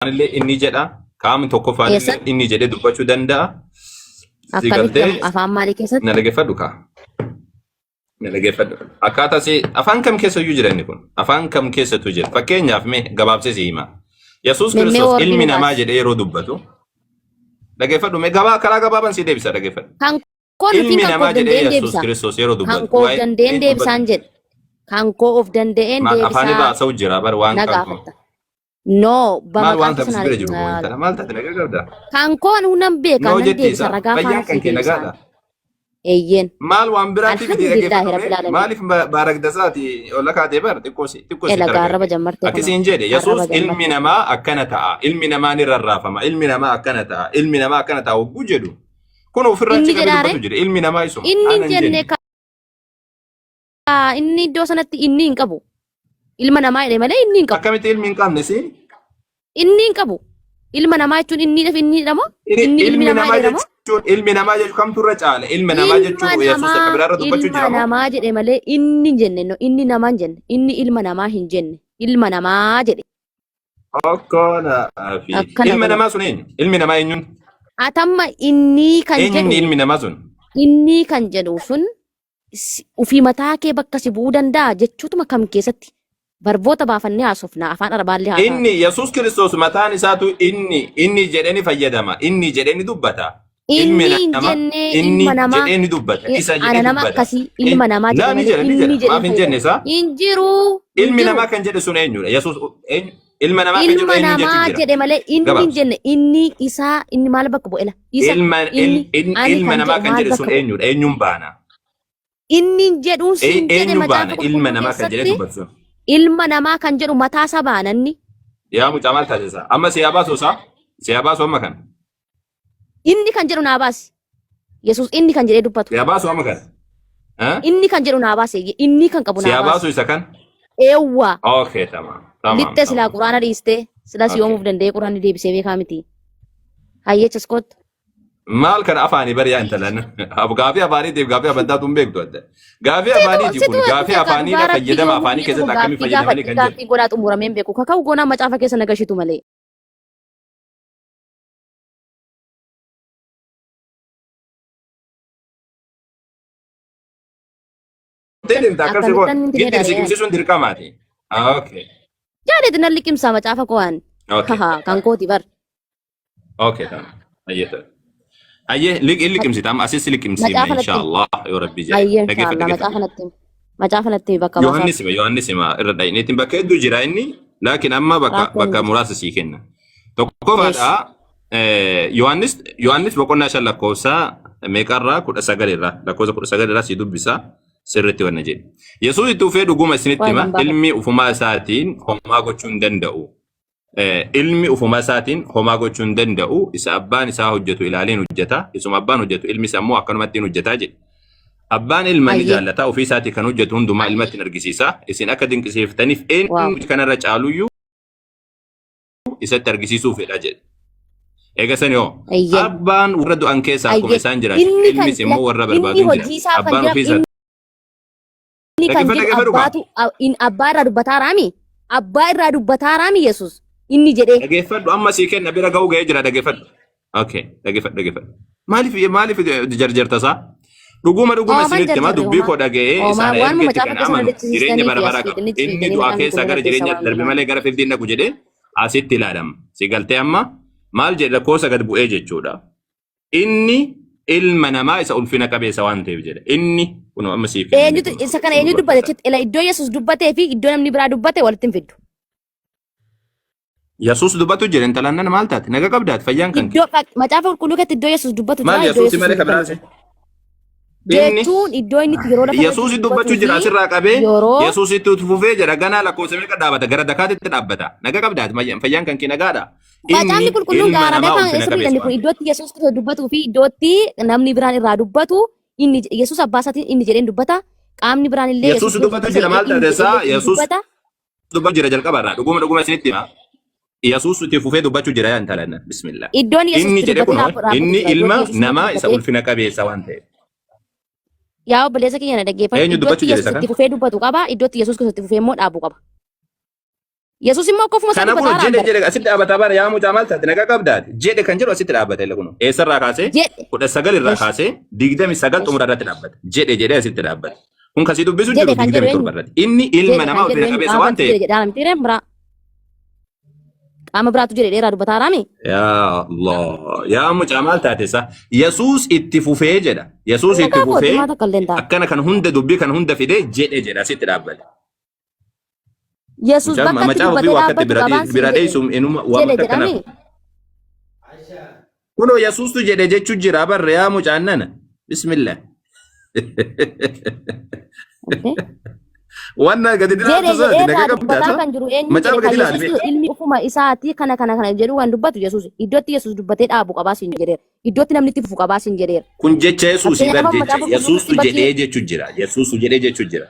illee inni jedha. Qaamni tokkoffaan illee Eessatti? inni jedhee dubbachuu danda'a. Si Akkamitti galtee afaan maalii keessatti? na dhaggeeffadhu kaa. Na dhaggeeffadhu. Akkaataa si afaan kam keessa iyyuu jira inni kun? Afaan kam keessattuu jira? Fakkeenyaaf mee gabaabsee si hima. Yesuus Memmee Kiristoos warri ilmi nu namaa baase. jedhee yeroo dubbatu dhaggeeffadhu mee gabaa karaa gabaabaan si deebisa dhaggeeffadhu. Kan koo nutiin Ilmi kan koo namaa of jedhee danda'een Yesuus deebisa. Kiristoos yeroo Kan dubbatu koo of waa'ee danda'een dubbatu deebisaan jedhe. Kan koo of danda'een maal afaan irraa deebisaa haasa'u jira bar waan na kan koo. gaafatta. No, Maal bamaqaan waan ta'eef keessa si bira jiru moo intala maal taate nagaa qabda? Kan koo anu nan beeka Noo nan jetti deebisa isa ragaa faana fayyaan sii kan kee deebisaan. nagaadha. Eeyyeen. Maal waan biraatti fidee Alhamdulillahi dhaggeeffadhu rabbil mee alamin. maaliif baaragdasaati olla kaatee bar xiqqoo si xiqqoo si Ela gaarraba targarge. jammartee kunoo. Akkasiin jedhe Arraba Yesuus ilmi jammartee. namaa akkana ta'a ilmi namaa ni rarraafama ilmi namaa akkana ta'a ilmi namaa akkana ta'a hogguu jedhu kun ofirraa Inni achi qabee jedhaare dubbatu jedhe ilmi namaa isuma inni ana hin hin jenne jenne. ka inni iddoo sanatti inni hin qabu. Ilma namaa jedhe malee inni hin qabu. Akkamitti ilmi hin qabne si? Inni hin qabu. Ilma namaa jechuun inni dhaaf inni jedhama. Inni ilmi Ilmi namaa namaa jedhama. jechuun ilmi namaa jechuun kamtu irra caala? Ilmi namaa Ilma jechuun Yesuus akka namaa biraarra dubbachuu ilma jira moo? namaa jedhe malee inni hin jenne no inni namaa hin jenne inni ilma namaa hin jenne ilma namaa jedhe. Okkoona fi Akkana ilmi kun. namaa sun eenyu? Ilmi namaa eenyuun? Atamma inni kan Eenyuun jedhu ilmi namaa sun? inni kan jedhu sun ofii mataa kee bakka si bu'uu danda'a jechuutuma kam keessatti barboota baafannee haasofna afaan arabaallee haa taatu. Inni Yesuus Kiristoos mataan isaatu inni inni jedhee ni fayyadama. Inni jedhee ni dubbata. Ilmi Inni hin namaa jenne inni ilma namaa jedhee ni dubbata. Isa ana jedhee nama dubbata. akkasii ilma namaa jedhe Laa ni malee jedha ni inni jedha. jedhee Maaf hin jenne fayyadama. isaa? Hin jiru hin Ilmi jiru. namaa kan jedhe sun eenyudha? Yesuus eenyu? Ilma namaa kan jedhu Ilma eenyu jechuun namaa jira? jedhe malee inni hin Gabaabsi. jenne inni isaa inni maal bakka bu'ela isa Ilma inni ani ilma kan namaa jedhu kan maal jedhe sun bakka bu'e eenyudha? Eenyuun baana? inni hin jedhuun siin jedhe Eenyu macaafa baana? Ilma qulqulluu namaa kan jedhee keessatti dubbatu sun. ilma namaa kan jedhu mataa isaa baananni Yaa mucaa maal taasisa? Amma si haa baasu isaa? Si haa baasu amma kana? inni kan jedhu naa baasi Yesuus inni kan jedhee dubbatu Si haa baasu amma kana? Eh? inni kan jedhu naa baase inni kan qabu Si naa haa baasi baasu isa kan? eewwa Okay, tamam. Tamam, lixxe silaa tamam. quraana dhiiste sila si Okay. yoomuuf danda'ee quraanni deebisee beekaa miti hayyechas kottu Maal kana afaanii bari yaa intalan. Gaafii afaaniitiif gaafii amantaatu hin beektu adda. Gaafii Situ afaaniiti situ kun gaafii dhufe ka afaaniidha dhugaa rabbii fayyadama yoomuu afaanii biyya tokko keessatti akkamii gaaffii fayyadamanii gaafadhe kan jedhu. gaaffii godhaa xumuramee hin beeku kaka'u goonaa macaafa keessa nagashitu malee. Deemta akkas si goon. Akkamittan inni Giddi si jedha liqimsiisuun dirqamaati. Okay. Jaadeeti nan liqimsaa macaafa koo an. Okay. Haha kan kooti bar. Okay, tamam. Ayyee ta'e. Ayyee in liqimsita amma asis liqimsiifna Macaafa natti himi. inshaallah yoo rabbi jedhe. Ayyee Dhaggeeffadhu inshaallah dhaggeeffadhu. macaafa natti himi. Macaafa natti himi bakka baasaaf. Yohannis hima Yohannis hima irra dhayneetiin bakka hedduu jira inni laakiin amma bakka Rakkoon bakka jiru. muraasa sii kenna. Eesh. Tokkoffaadha Yohannis Yohannis boqonnaa 5 lakkoofsa meeqarraa 19 irraa lakkoofsa 19 irraa sii dubbisa sirriitti wanna jedhe. Yesuus itti ufee dhuguma isinitti Waan hima hin baafadhu. ilmi ufumaa isaatiin homaa gochuu hin danda'u. Ilmi ufuma isaatiin homaa gochuu hin danda'u. Isa abbaan isaa hojjetu ilaaleen hojjeta. Isuma abbaan hojjetu ilmi isaa immoo akkanumatti hin hojjetaa jedhe. Abbaan ilma ni Ayyee. jaallata. Ofii isaatii kan hojjetu hundumaa ilmatti hin argisiisa. Isin akka dinqisiiftaniif Waaw. eenyu kanarra caaluyyuu isatti argisiisuu fedha jedhe. Eega sani hoo Ayyee. abbaan warra du'an keessaa akkuma Ayyee. isaan jiraachise Inni kan ilmis immoo warra inni barbaadu hin hojii jiraachisa. isaa kan Abbaan jira ofii isaa inni kan dhaggeeffadhu jedhu dhaggeeffadhu kaa. abbaatu in abbaa irraa dubbataa raami abbaa irraa dubbataa raami Yesuus inni jedhee Dhaggeeffadhu amma sii kenna bira ga'uu ga'ee jira dhaggeeffadhu. Okay, dhaggeeffadhu dhaggeeffadhu. Maaliif maaliif jarjarta isaa? Dhuguma dhuguma hoomaan isinitti hima jarjarre dubbii hoomaa koo dhaga'ee hoomaa isaan waanuma ergetti macaafa kan keessa na amanu jireenya jechisiistanii bara fi as baraa qaba. fiiganii Inni fiiganii du'aa maqaan keessaa qulqulluu gara keessa jireenyaatti waan darbe jiran. malee gara firdiin dhaqu jedhee asitti ilaalama. Si galtee amma maal jedhe lakkoofsa gad bu'ee jechuudha. Inni ilma namaa isa ulfina qabeessa waan ta'eef jedhe. Inni kunoo amma siif kenname Eenyutu kunoo isa kana kunoo eenyu dubbate barsiisaa. jechuudha. Ila iddoo Yesuus dubbatee fi iddoo namni biraa dubbate walitti hin fiddu. Yesuus dubbatu jira intalaan nana maal taate naga qabdaati fayyaan kan kee. Iddoo macaafa qulqulluu keessatti iddoo Yesuus dubbatu Maal jira iddoo Yesuusi Yesuus malee hin kan dubbanne biraasi? jira. Inni Jechuun iddoo inni itti yeroo lafa irra Yesuusi jiru dubbachuu dubbatuu jira fi asirraa qabee yeroo Yesuusitti fufee jira ganaa lakkoofsa meeqa dhaabata gara dakaatitti dhaabbata naga qabdaati fayyaan kan kee nagaadha. Macaafni Inni qulqulluun ilma gaara namaa dakaan ulfina sirriidha qabeessa inni kun waan ta'eef. iddootti Yesuus Kiristoos dubbatuu fi iddootti namni biraan irraa dubbatu inni Yesuus abbaa isaatiin inni jedheen dubbata qaamni biraan illee Yesuus Yesuus Kiristoos dubbatu isa jira jedhee maal inni taate jedhee isaa ittiin Yesuus dubbata. dubbatu jira jalqaba irraa dhuguma dhuguma isinitti hima. Yesuus itti fufee dubbachuu jira yaa intala nana. Bismillah. Iddoon Yesuus Inni itti jedhe dubbatee kunoo dhaabbatu inni jira. Iddoon ilma Yesuus itti namaa isa dubbatee ulfina qabeessa waan ta'eef. yaa obboleessa kiyya na dhaggeeffadhu. Eenyu Iddootti dubbachuu jedhe Yesuus isa itti kana? fufee dubbatu qaba. Iddootti Yesuus Kiristoos itti fufee immoo dhaabu qaba. Yesuus immoo akka ofuma isaa Kana kun dubbataa jedhe bara. jedhe asitti dhaabbataa bara yaa mucaa maal taate nagaa qabdaati. Jedhe kan jedhu asitti dhaabbata illa kun. Eessarraa kaasee Jedhe. 19 irraa Esh. kaasee 29 Esh. Xumura irratti dhaabbata. Jedhe jedhee asitti dhaabbata. Kun kasii dubbisu Jedhe jiru kan jedhu 27 eenyu? irratti. Inni ilma Jedhe namaa kan jedhu ulfina eenyu? qabeessa Qaama waan biraatu jedhe ta'eef. jedhaa miti ree biraa. Qaama biraatu jedhe dheeraa dubbataa raami. Yaa Allah. Yaa mucaa maal taate isa? Yesuus itti fufee jedha. Yesuus itti Nagaa kooti fufee maa takka illee hin taane. Akkana kan hunda dubbii kan hunda fidee jedhe jedha asitti dhaabbate. Yesuus Mucaan bakka itti macaafa ofii dubbatee waa akkatti dhaabbatu bira qabaan siin bira jedhe. dheessuun inuma waan Jedhe akka kanaaf. jedhami. Kunoo Yesuustu jedhe jechuu jira barre yaa mucaan nana. Bismillah. Okay. Waan gadi Jedhe dhiyaatu jedhee isaati irraa nagaa dubbataa qabdaa kan jiru eenyu Macaafa jedhe kan gadi ilaali Yesuus mee. Ilmi ofuma isaatii kana kana kana jedhu waan dubbatu Yesuus iddootti Yesuus dubbatee dhaabu qabaa siin jedheera. Iddootti namni itti fufu qabaa siin jedheera. Kun jecha Yesuusii Fakkeenyaaf bar amma jecha Macaafa Qulqulluu Yesuustu keessatti bakki jedhee jechuu jira. Yesuustu jedhee jechuu jira.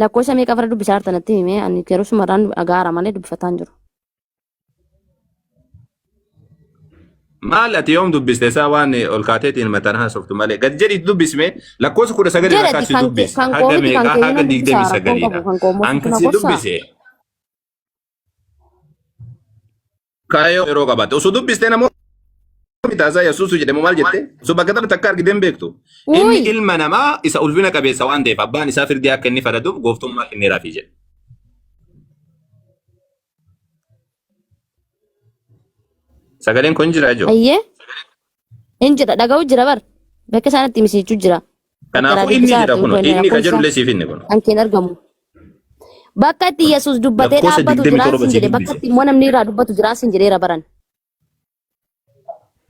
Lakkoofsa meeqa fara dubbisaa jirtan natti himee ani yeroo sumarraan dhagaara malee dubbifataa hin jiru. Maal ati yoom dubbiste isaa waan ol kaateetiin mataan haasoftu malee gad jedhi dubbisme lakkoofsa 19 irraa Jedhati kaasii kan kee dubbisi kan koo haga miti kan meeqaa kee haga nan digdamii dubbisaa rakkoon sagaliidha. qabu kan koo immoo An situ na kasii gorsaa. dubbise kaayoo yeroo qabaatte osoo dubbiste namoonni taasaa Yesuusu jedhamu maal jette osoo bakka tana takka argitee hin beektu. Inni Uy ilma namaa isa ulfina qabeessa waan ta'eef abbaan isaa firdii akka inni faraduuf gooftummaa kenneeraafii jedhe. Sagaleen kun jira ijoo. Ayyee hin jira dhaga'u jira bar bakka isaan itti misiichuu jira. Bakka irraa Kanaafuu inni dubbisaa jedha jirtu kun inni inni ka lakkoofsa jedhullee siif inni kun. kan keen argamu. Bakka itti Yesuus dubbatee Lakkoofsa dhaabbatu digdamii jiraan torba siin sii jedhe bakka dubbise. itti immoo namni irraa dubbatu jiraan siin jedheera baran.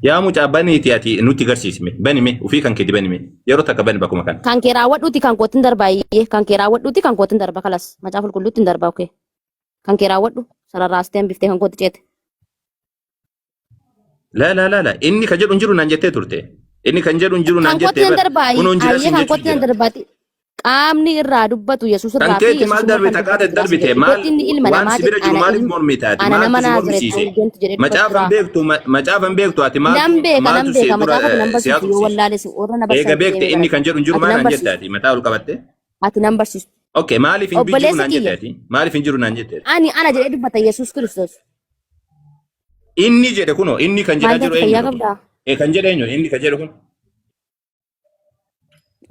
Yaa mucaa baniiti ati nutti garsiisme banime ofii kan keeti banime yeroo takka bani bakkuma kana. Kan kee raawwadhuuti kan kootiin darba ayyee kan kee raawwadhuuti kan kootiin darba kalas macaafa qulqulluutti hin darba okee. Kan kee raawwadhu sararraastee hambiftee kan kootti ceete. La la la la inni ka jedhu hin jiru naan jettee turte. Inni kan jedhu hin jiru naan Kan kootti jettee nan bar darbaa kunoo hin jira ayyee siin kan jechuu kootti nan jira. darbaati. Qaamni irraa dubbatu Yesuus Kan irraa fi keetti Yesuus maal immoo kan darbite dubbatu qaata jira siin darbite jedhe. maal Iddootti inni ilma waan namaa si bira jedhe jiru ana maaliif ilma mormite ati ana nama maaltu si Naazireet mormisiise? wangeeltu jedhee dubbatu Macaafa jira. hin beektu macaafa hin beektu ati Nan maaltu beeka nan maaltu si beeka dura macaafa nan si barsiisu yoo haasofsiise? wallaale si warra na Eega barsiisan beekte deemee inni baradhu. kan jedhu hin jiru Ati maal nan naan barsiisu. jette ati mataa ol qabatte? Ati nan barsiisu. Okay maaliif hin jiru Obboleessa naan jette kiyya ati maaliif hin jiru naan jette ati? ani ana jedhee dubbata Yesuus Kiristoos. Inni jedhe kunoo inni kan jedhaa Maal jiru taate fayyaa eenyudha kun? qabdaa? Ee kan jedhe eenyu inni kan jedhu kun?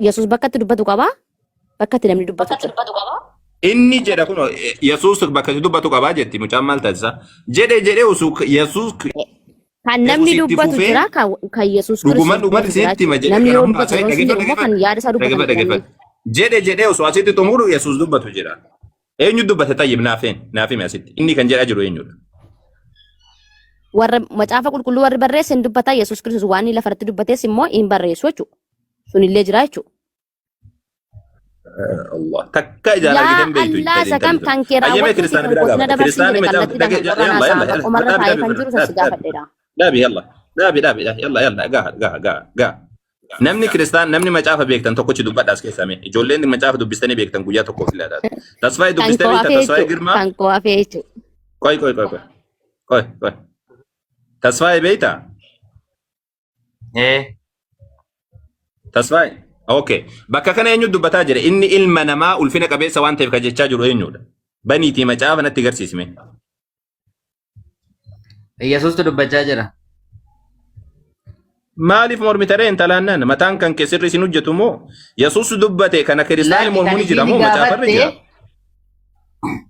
Yesuus bakka itti dubbatu qabaa? Bakka itti namni dubbatu jira. Inni jedha kunoo Yesuus bakka itti dubbatu qabaa jetti mucaan maal taasisa? Jedhe jedhee osoo Yesuus Kan namni Yesuus itti dubbatu fufee jira kan kan Yesuus dhuguman Kiristoos dhuguman dubbatu jira isinitti hima jechuudha. jedhe Namni kana yoo hunda dubbatu haasa'e yeroo isin dhaggeeffadhu jedhu immoo kan dhaggeeffadhu yaada isaa dubbatan dhaggeeffadhu jira namni. dhaggeeffadhu jedhe jedhee osoo asitti xumuru Yesuus dubbatu jira. Eenyu dubbate tayyib naaf himi asitti inni kan jedhaa jiru eenyudha? Warra macaafa qulqulluu warri barreesse hin dubbata Yesuus Kiristoos waan inni lafarratti dubbates immoo hin barreessu jechuudha. Sunillee jira jechuudha. Allah takka ijaan Yaa argitee hin beektu Allah intalli isa kam intalli tun. kan kee Ayyamee raawwadhuuti kiristaana kan biraa kootti na gaafadha. dabarsin Kiristaanni jedhe macaafa kallattiidhaan dhage kan qorra yalla naasaa yalla yalla bakkumarra dhaabi taa'ee dhaabi kan jiru san si dhaabi dhaabi gaafadheedha. dhaabi yalla dhaabi dhaabi yalla yalla gaha gaha gaha gaha. Namni kiristaan namni macaafa beektan tokkochi dubbadha as keessaa mee ijoolleen macaafa dubbistanii beektan guyyaa tokkoof illee taatu. Tasfaayee Kan dubbistee koo beekta hafee Tasfaayee jechuudha. Girmaa Kan koo hafee jechuudha. qoy qoy qoy qoy qoy qoy Tasfaayee beektaa? Ee. Tasfaayee. Okay. Bakka kana eenyu dubbataa jira? Inni ilma namaa ulfina qabeessa waan ta'eef kan jechaa jiru eenyudha? Baniitii macaafa natti garsiisme. Yesuustu dubbachaa jira. Maaliif mormita ree intalaan nan mataan kan kee sirri isin hojjetu moo Yesuus dubbate kana kiristaanni Lakki kan mormuun jira ishiin moo macaafarra gaafatte jira?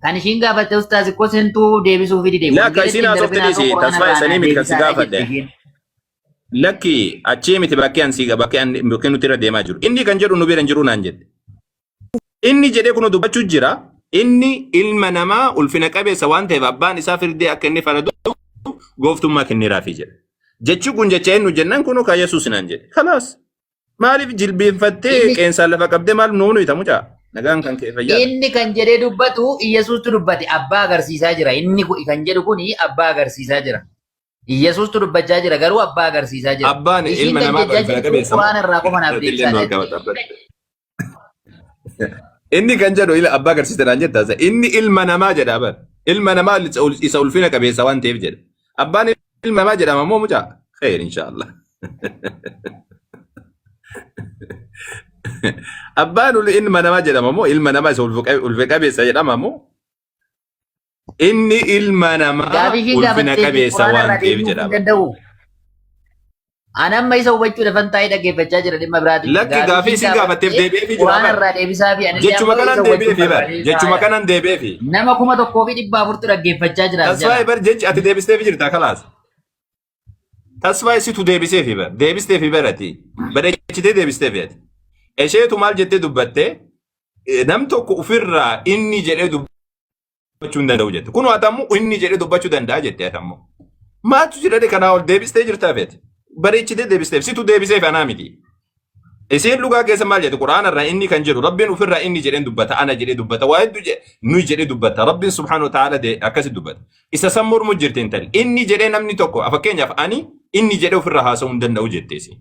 kan ishiin gaafatte ustaaz ikkoo sintuu deebisuufi dide. Lakka Wangeelatti isiin hin haasofte darbinaa dhiisi koo quraana tasfaa irraa isanii naa miti kan si deebisaadha gaafadhe. jette ishiin. Lakki achii miti bakkee an siiga bakkee an bakkee nuti irra deemaa jiru. Inni kan jedhu nu bira hin jiru naan jette. Inni jedhee kun dubbachuu jira. Inni ilma namaa ulfina qabeessa waan ta'eef abbaan isaa firdee akka inni faradu gooftummaa kenneeraafii jedha. Jechi kun jecha eenyu jennaan kun kan Yesuus naan jedhe. Kalaas maaliif jilbeenfattee Inni qeensaan lafa qabdee maal nuunu ita mucaa? Nagaan kan kee fayyaadha. Inni kan jedhee dubbatu Iyyasuustu dubbate abbaa agarsiisaa jira. Inni kan jedhu kuni abbaa agarsiisaa jira. Iyyasuustu dubbachaa jira garuu abbaa agarsiisaa jira. Abbaan Ishiin ilma kan namaa jechaa ulfina jirtu qabeessa moo? quraana irraa qofa naaf Illee nu deebisaadha harkaa jetti. baxxabbate. Inni kan jedhu ila abbaa agarsiise naan jetta. Inni ilma namaa jedha bar. Ilma namaa isa ulfina qabeessa waan ta'eef jedha. Abbaan ilma namaa jedhama moo mucaa? Khayr inshaallah. Abbaan ilma namaa jedhama moo ilma namaa isa ulfina qabeessa jedhama moo? Inni ilma namaa Gaafii isheen ulfina gaafatteef qabeessa quraana waan irraa ta'eef deebi'uu jedha. hin danda'u. Ani amma isa hubachuudhaaf taa'ee dhaggeeffachaa jira dhimma biraatiin. Lakki gaafii isin gaafatteef deebi'eefii jira Quraana bara. irraa deebisaa fi anillee Jechuma ammoo isa kanan hubachuuf deebi'eefii bara. barbaadee Jechuma taa'aa. kanan deebi'eefii. Nama 1400tu dhaggeeffachaa jira as Tasfaayee jala. bar jechi ati deebisteefi jirta kalaas. Tasfaayee situ deebiseefi bar. Deebisteefi barati. Bareechitee deebisteefi ati. Isheetu maal jettee dubbatte nam tokko ofirraa inni jedhee dubbachuu hin danda'u jette. Kun ati ammoo inni jedhee dubbachuu danda'a jette ati ammoo. Maaltu jedhee kanaa ol deebistee jirtaa feete. Bareechitee deebisteef situ deebiseef anaa miti. Isiin dhugaa keessa maal jette? Quraana irraa inni kan jedhu Rabbiin ofirraa inni jedheen dubbata, ana jedhee dubbata, waa hedduu jedhe nuyi jedhee dubbata, Rabbiin subhaanahu wa ta'aala akkasi dubbata. Isa san mormu jirti intalli. Inni jedhee namni tokko, fakkeenyaaf ani inni jedhee ofirraa haasa'uu hin danda'u jette isiin.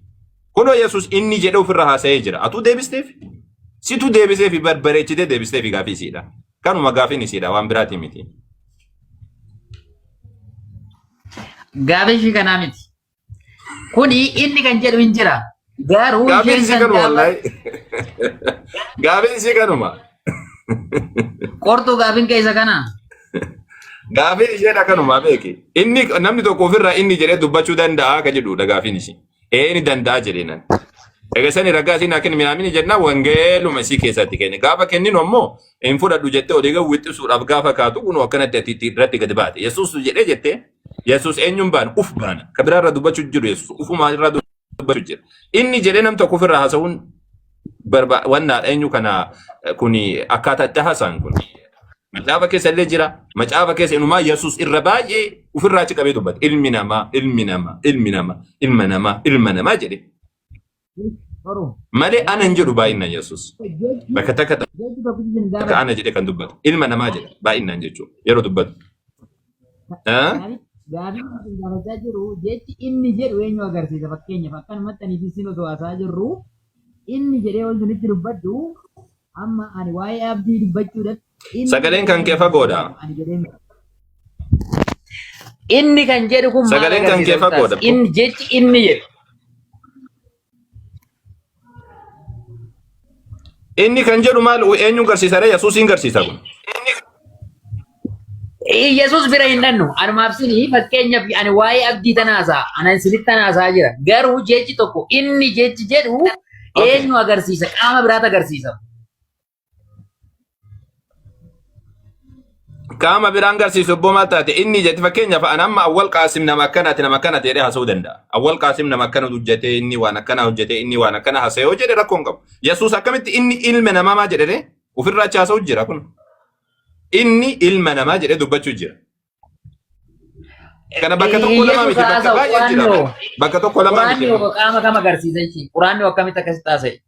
Kunoo Yesuus inni jedhee ofirraa haasa'ee jira. Atuu deebisteef? Situ deebiseefi barbareechitee deebisteefi gaafii isiidha. Kanuma gaafiin isiidha, waan biraatii miti. Gaafii ishii kanaa miti. Kuni inni kan jedhu hin jira. Garuu Gaafiin isheen isii kan kanuma gaafa wallaahi. Gaafiin isii kanuma. qortuu gaafiin keessa kana. Gaafiin isheedha kanuma beeki. Inni namni tokko ofirraa inni jedhee dubbachuu danda'a ka jedhudha gaafiin isii. Ee ni danda'a jedhee nan. Egaa sani ragaa isiin haa kennu minaamini jennaan wangeeluma isii keessatti kenne. Gaafa kenninu ammoo hin fudhadhu jettee odeega wixxisuudhaaf gaafa kaatu kunoo akkanatti ati irratti gadi baate. Yesuus jedhee jettee Yesuus eenyuun baana? Uf baana. Ka biraa irraa dubbachuu jiru Yesuus ufumaa irraa dubbachuu jira. Inni jedhee nam tokko ofirraa haasa'uun wannaadha eenyu kana kuni akkaataa itti haasa'an kun. Macaafa keessa illee jira. Macaafa keessa inumaa Yesuus irra baay'ee ofirraa achi qabee dubbata. Ilmi namaa, ilmi namaa, ilmi namaa, ilma namaa, ilma namaa jedhe. Malee ana hin jedhu baay'inaan Yesuus. Bakka takka takka ana jedhee kan dubbatu. Ilma namaa jedha baay'inaan jechuudha yeroo dubbatu. Gaafiin isin gaafachaa jiru jechi inni jedhu eenyu agarsiisa? Fakkeenyaaf akkanumatti ani fi isin osoo haasa'aa jirru inni jedhee wanti nutti dubbadhu, amma ani waa'ee abdii dubbachuudhaaf inni Sagaleen jedhee kan kee fagoodha. Ani jedhee miti. Inni kan jedhu kun maal Sagaleen kan agarsiisa kee fagoodha. ustaas? Inni jechi inni jedhu. Inni kan jedhu maal eenyuun garsiisa ree? Yesuusiin garsiisa kun. Yesuus bira hin dhannu. Anumaaf sini fakkeenyaaf ani waa'ee abdii tana haasa'a. Ana isinitti tana haasa'aa jira. Garuu jechi tokko inni jechi jedhu eenyu agarsiisa? Qaama biraatu agarsiisa. Qaama biraan garsiisu obbo maal taate inni jetti? Fakkeenyaaf an amma Awwal Qaasim nama akkanaati, nama akkanaati jedhee haasa'uu danda'a. Awwal Qaasim nama akkana hojjetee, inni waan akkana hojjetee, inni waan akkana haasa'e yoo jedhe rakkoo hin qabu. Yesuus akkamitti inni ilma namaa maa jedhe ree? Ofirraa achi haasa'uu jira kun. Inni ilma namaa jedhee dubbachuu jira. Kana bakka tokko lama Yesuus miti, bakka haasa'u baay'ee jira. quraannoo Bakka tokko lama miti. Quraanni qaama kam agarsiisa jechuudha? Quraanni akkamitti akkasitti haasa'e?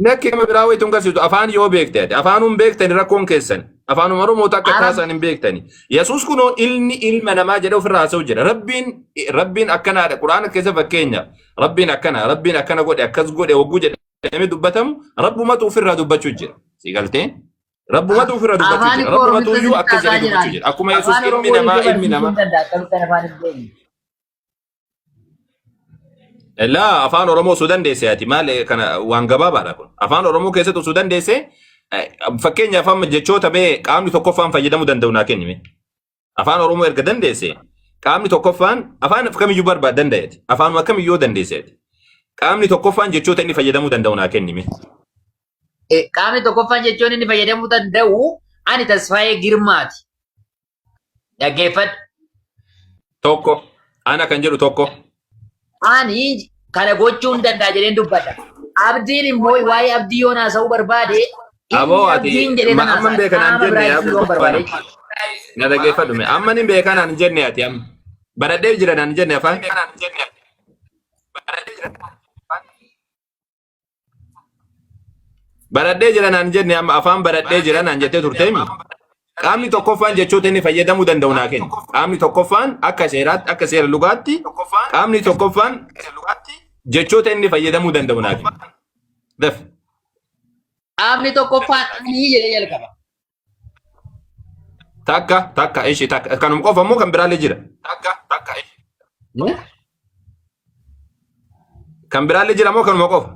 Lakki, nama biraa wayitu hin garsiisu. Afaan yoo beekte ati. Afaanuun beektani rakkoon keessan. Afaanuma Oromoota akka Arab taasisan hin beektani. Yesuus kunoo ilmi ilma namaa jedhee ofirraa haasa'u jira. Rabbiin akkanaadha. Quraana keessa fakkeenya. Rabbiin akkana, Rabbiin akkana godhe, akkas godhe hogguu jedhamee dubbatamu Rabbumatu ofirraa dubbachuu jira. Si galtee? Rabbumatu ofirraa dubbachuu Afaan jira. koo Rabbumatu Oromiffaa iyyuu sitti akkas haasaa jedhee dubbachuu jiraan. jira. Akkuma Yesuus Afaan ilmi Oromoo namaa hiikee ilmi barsiisuu namaa. hin danda'a. Akkamitti afaan hin beekne? Laa, afaan Oromoo osoo dandeesse ati maal kana waan gabaabaadha kun. Afaan Oromoo keessatti osoo dandeesse, fakkeenyaaf amma jechoota mee qaamni tokkoffaan fayyadamuu danda'u naa kenni mee. Afaan Oromoo erga dandeesse qaamni tokkoffaan afaan kamiyyuu barbaad danda'eeti. Afaanuma kamiyyuu yoo dandeesseeti. Qaamni tokkoffaan jechoota inni fayyadamuu danda'u naa kenni mee. Qaamni tokkoffaan jechoon inni fayyadamuu danda'u ani Tasfaayee Girmaati. Dhaggeeffadhu. Tokko ana kan jedhu tokko. Ani kana gochuu hin danda'a jedheen dubbadha. Abdiin immoo waa'ee abdii yoon haasa'uu barbaade inni Aboo ati abdiin jedhee ma tan amma hin haasa'a. beekan an Qaama jenne biraa yaa ibsuu yoon barbaade. Na dhaggeeffadhu mee. Amma ni beekan an jenne, ati amma. Baradhee jira naan jenne afaan. Baradhee jira naan jenne, amma afaan baradhee jira naan jettee turteemi. Qaamni tokkoffaan jechoota inni fayyadamuu danda'u naa kenni. Qaamni tokkoffaan akka seeraatti, akka seera lugaatti, qaamni tokkoffaan jechoota inni fayyadamuu danda'u naa kenni. Daf. Qaamni tokkoffaan ani jedhee jalqaba. Takka takka ishee takka kanuma qofa immoo kan biraallee jira. Takka takka ishee. Kan biraallee jira moo kanuma qofa?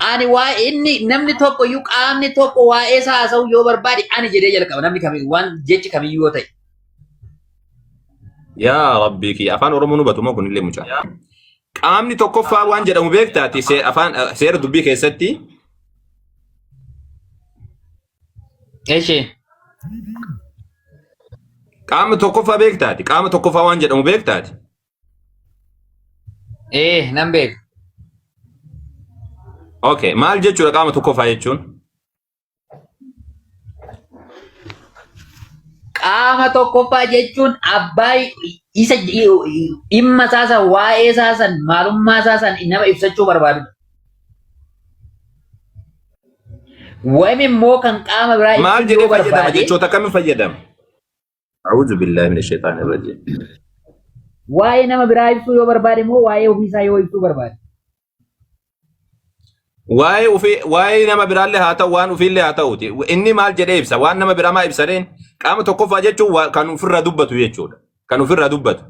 Ani waa'ee inni namni tokko iyyuu, qaamni tokko waa'ee isaa haasa'uu yoo barbaade, ani jedhee jalqaba, namni kamiyyuu, waan jechi kamiyyuu yoo ta'e. Yaa Rabbii kiyya, afaan Oromoo nu hubatu moo kunillee mucaa? Qaamni tokkoffaa waan jedhamu beektaati afaan seera dubbii keessatti. Eshi. Qaama tokkoffaa beektaati. Qaama tokkoffaa waan jedhamu beektaati. Ee, nan beeka. Okay, maal jechuudha qaama tokkoffaa jechuun? Qaama tokkoffaa jechuun abbaa isa dhimma isaa san, waa'ee isaa san, maalummaa isaa san nama ibsachuu barbaadudha. Wayim immoo kan qaama biraa Maal ibsuu yoo jedhee fayyadama? barbaade Jechoota akkamii fayyadama? A'uudhu billaahi mina shayxaani rajiim. Waa'ee nama biraa ibsuu yoo barbaade immoo, waa'ee ofiisaa yoo ibsuu barbaade. Waa'ee ofii, waa'ee nama biraallee haa ta'u, waan ofiillee haa ta'uti. Inni maal jedhee ibsa? Waan nama biraa maa ibsa reen? Qaama tokkoffaa jechuun kan ofirraa dubbatu jechuudha. Kan ofirraa dubbatu.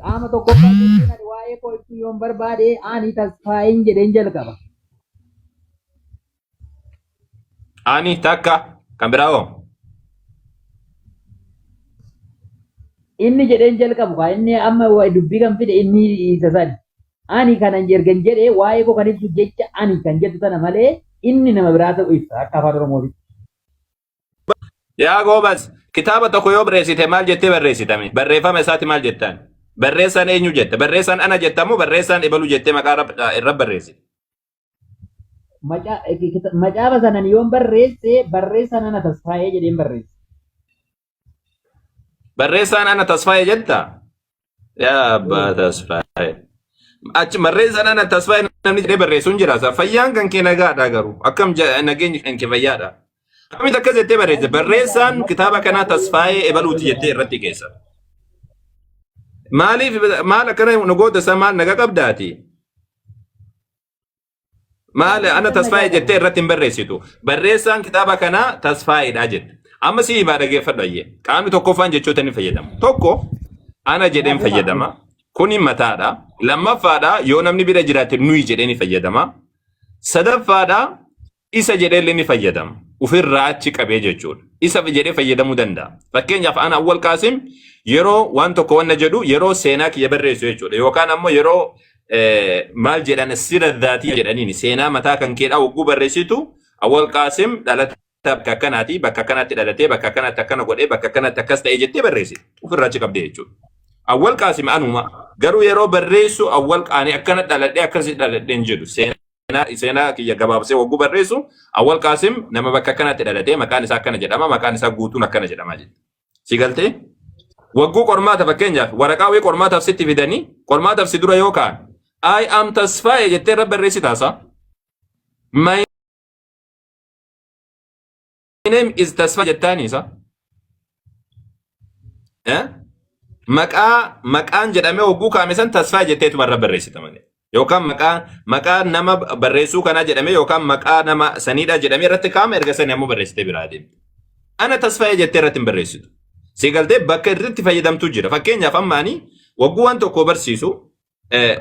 Qaama tokkoffaa jechuun ani waa'ee koo ibsuu yoon barbaade, ani Tasfaayin jedheen jalqaba. Ani takka, kan biraa hoo? Inni jedheen jalqabu kaa, inni amma dubbii kan fide inni isa sani. Ani kanan ergan jedhee, waa'ee koo kan ibsu jecha ani kan jettu tana malee, inni nama biraa ta'u ibsa akka afaan Oromootitti. Yaa goobas, kitaaba tokko yoo barreessite maal jettee barreessitame? Barreeffama isaati maal jettaan? Barreessaan eenyu jette? Barreessaan ana jettamoo barreessaan ebalu jettee maqaa irra barreessite? Macaafa sanan yoon barreesse, barreessaan ana Tasfaayee jedheen barreesse. Barreessaan ana Tasfaayee jetta? Yaa abbaa Tasfaayee. Achi barreessaan ana Tasfaayee namni jedhee barreessu hin jira. Fayyaan kan kee nagaadha garuu. Akkam nageenyi kan kee fayyaadha? Akkamitti akkas jettee barreesse? Barreessaan kitaaba kanaa Tasfaayee ebaluuti jettee irratti keessa. Maaliif maal akkana nu goota isaa, maal naga qabdaati? Maal ana Tasfaayee jettee irratti hin barreessitu. Barreessaan kitaaba kanaa Tasfaayeedha jette. Amma si himaa, dhageeffadhu ayyee. Qaamni tokkoffaan jechoota inni fayyadamu. Tokko, ana jedheen fayyadama. Kuni mataadha. Lammaffaadha, yoo namni bira jiraate nuyi jedhee ni fayyadama. Sadaffaadha, isa jedhee ni fayyadama. Ofirraa achi qabee jechuudha. Isa jedhee fayyadamuu danda'a. Fakkeenyaaf ana Awwal Qaasim yeroo waan tokko wanna jedhu, yeroo seenaa kiyya barreessu jechuudha. Yookaan ammoo yeroo maal jedhan, sira dhaatii jedhaniin, seenaa mataa kan keedhaa hogguu barreessitu, Awwal Qaasim dhalata bakka akkanaati, bakka akkanaatti dhalatee, bakka akkanaatti akkana godhee, bakka akkanaatti akkas ta'ee jettee barreessite. Ofirraa achi qabdee jechuudha. Awwal Qaasim anuma, garuu yeroo barreessu Awwal qaanii akkana dhaladhee, akkasi dhaladhee hin jedhu. Seenaa kiyya gabaabsee hogguu barreessu, Awwal Qaasim nama bakka akkanaatti dhalatee, maqaan isaa akkana jedhama, maqaan isaa guutuun akkana jedhama jedha. Si galtee? Wagguu qormaata, fakkeenyaaf waraqaa wayii qormaataaf sitti fidanii, qormaataaf si dura yoo ka'an, "I am Tasfaayee" jettee irra barreessitaasa. "My name is Tasfaayee" jettaanii isa. Eh? Maqaan jedhamee hogguu kaa'ame san Tasfaayee jetteetuma irra barreessita malee. Yookaan maqaa nama barreessuu kanaa jedhamee yookaan maqaa nama saniidha jedhamee irratti kaa'ame, erga sanii ammoo barreessitee biraa deemte. Ana Tasfaayee jettee irratti hin barreessitu. Si galtee? Bakka irratti fayyadamtu jira. Fakkeenyaaf amma ani wagguu waan tokko barsiisu,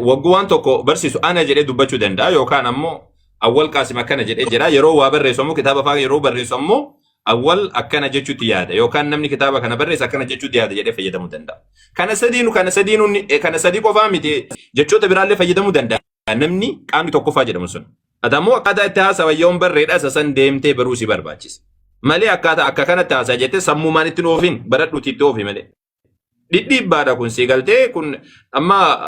wagguu waan tokko barsiisu, ana jedhee dubbachuu danda'a, yookaan ammoo Awwal Qaasim akkana jedhee jira. Yeroo waa barreessu ammoo, kitaaba fa'aa yeroo barreessu ammoo, Awwal akkana jechuutti yaada yookaan namni kitaaba kana barreesse akkana jechuutti yaada jedhee fayyadamuu danda'a. Kana sadii qofaa miti, jechoota biraallee fayyadamuu danda'a namni qaamni tokkoffaa jedhamu sun. Ati ammoo akkaataa itti haasawa yoon barreedha, isa san deemtee baruu si barbaachisa. Malee akkaataa akka kanatti haasaa jettee sammuumaan itti oofin, baradhuuti itti oofi malee. Dhidhiibbaadha kun, si galtee? Kun amma